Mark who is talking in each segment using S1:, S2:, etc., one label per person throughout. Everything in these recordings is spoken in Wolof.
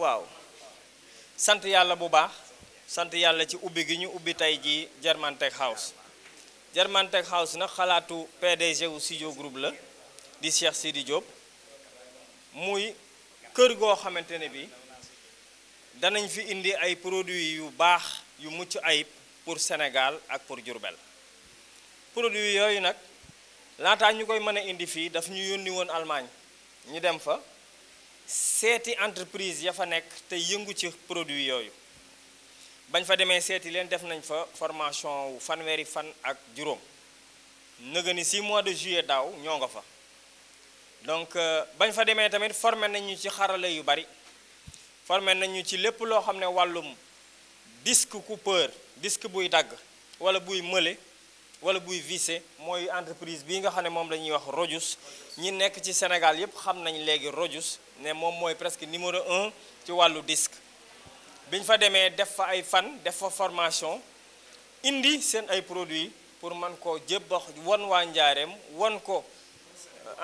S1: waaw sant yàlla bu baax sant yàlla ci ubbi gi ñu ubbi tey ji German Tech House German Tech House nag xalaatu PDG wu Studio Group la di Cheikh Sidi Diop muy kër goo xamante ne bi danañ fi indi ay produits yu baax yu mucc ayib pour Sénégal ak pour Diourbel produits yooyu nag laataa ñu koy mën a indi fii daf ñu yónni woon Allemagne ñu dem fa seeti entreprise ya fa nekk te yëngu ci produit yooyu bañ fa demee seeti leen def nañ fa formation wu fanweeri fan ak juróom nëga ni 6 mois de juillet daaw ñoo nga fa donc bañ fa demee tamit formé nañu ci xarala yu bari formé nañu ci lépp loo xam ne wàllum disque coupeur disque buy dagg wala buy mële wala buy vissé mooy entreprise bii nga xam ne moom la ñuy wax Rodius ñi nekk ci Sénégal yépp xam nañ léegi Rodius ne moom mooy presque numéro 1 ci wàllu disque biñ fa demee def fa ay fan def fa formation indi seen ay produits pour mën koo jébbax won waa Njaareem won ko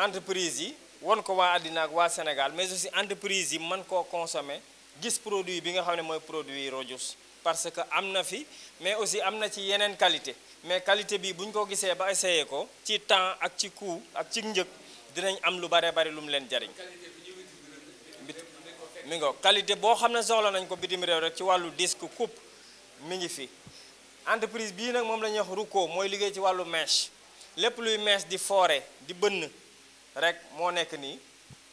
S1: entreprise yi won ko waa àddina ak waa Sénégal mais aussi entreprise yi mën koo consommer gis produit bi nga xam ne mooy produit Rodius parce que am na fi mais aussi am na ci yeneen qualité mais qualité bi bu ñu ko gisee ba essayé ko ci temps ak ci coût ak ci njëg dinañ am lu bare bari lu mu leen jariñ mi ngo qualité boo xam ne soxla nañ ko bitim réew rek ci wàllu disque coupe mi ngi fi entreprise bii nag moom la ñuy wax Ruko mooy liggéey ci wàllu mèche lépp luy mèche di foore di bënn rek moo nekk nii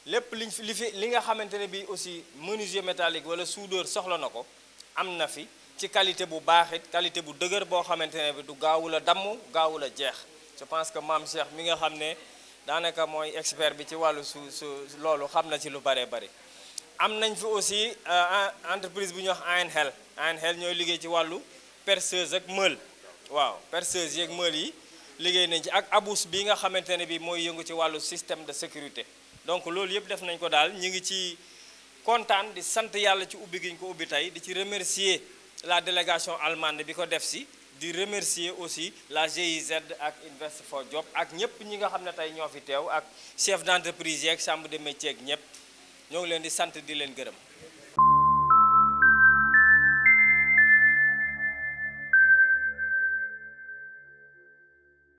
S1: lépp li nga xamante ne bi aussi menuisier métallique wala soudeur soxla na ko am na fi ci qualité bu baax it qualité bu dëgër boo xamante ne bi du gaawul a damm gaawul a jeex je pense que maam Cheikh mi nga xam ne daanaka mooy expert bi ci wàllu su loolu xam na ci lu bare bari am nañ fi aussi entreprise bu ñuy wax Einhell ñooy liggéey ci wàllu perceuse ak meule waaw perceuse yeeg meule yi liggéey nañ ci ak Abous bi nga xamante ne bi mooy yëngu ci wàllu système de sécurité donc loolu yëpp def nañ ko daal ñu ngi ci kontaan di sant yàlla ci ubbi gi ñu ko ubbi tey di ci remercier la délégation allemande bi ko def si di remercier aussi la GIZ ak Invest for Job ak ñëpp ñi nga xam ne tey ñoo fi teew ak chef d'entreprise yeeg chambre de métier ak ñëpp ñoo ngi leen di sant di leen gërëm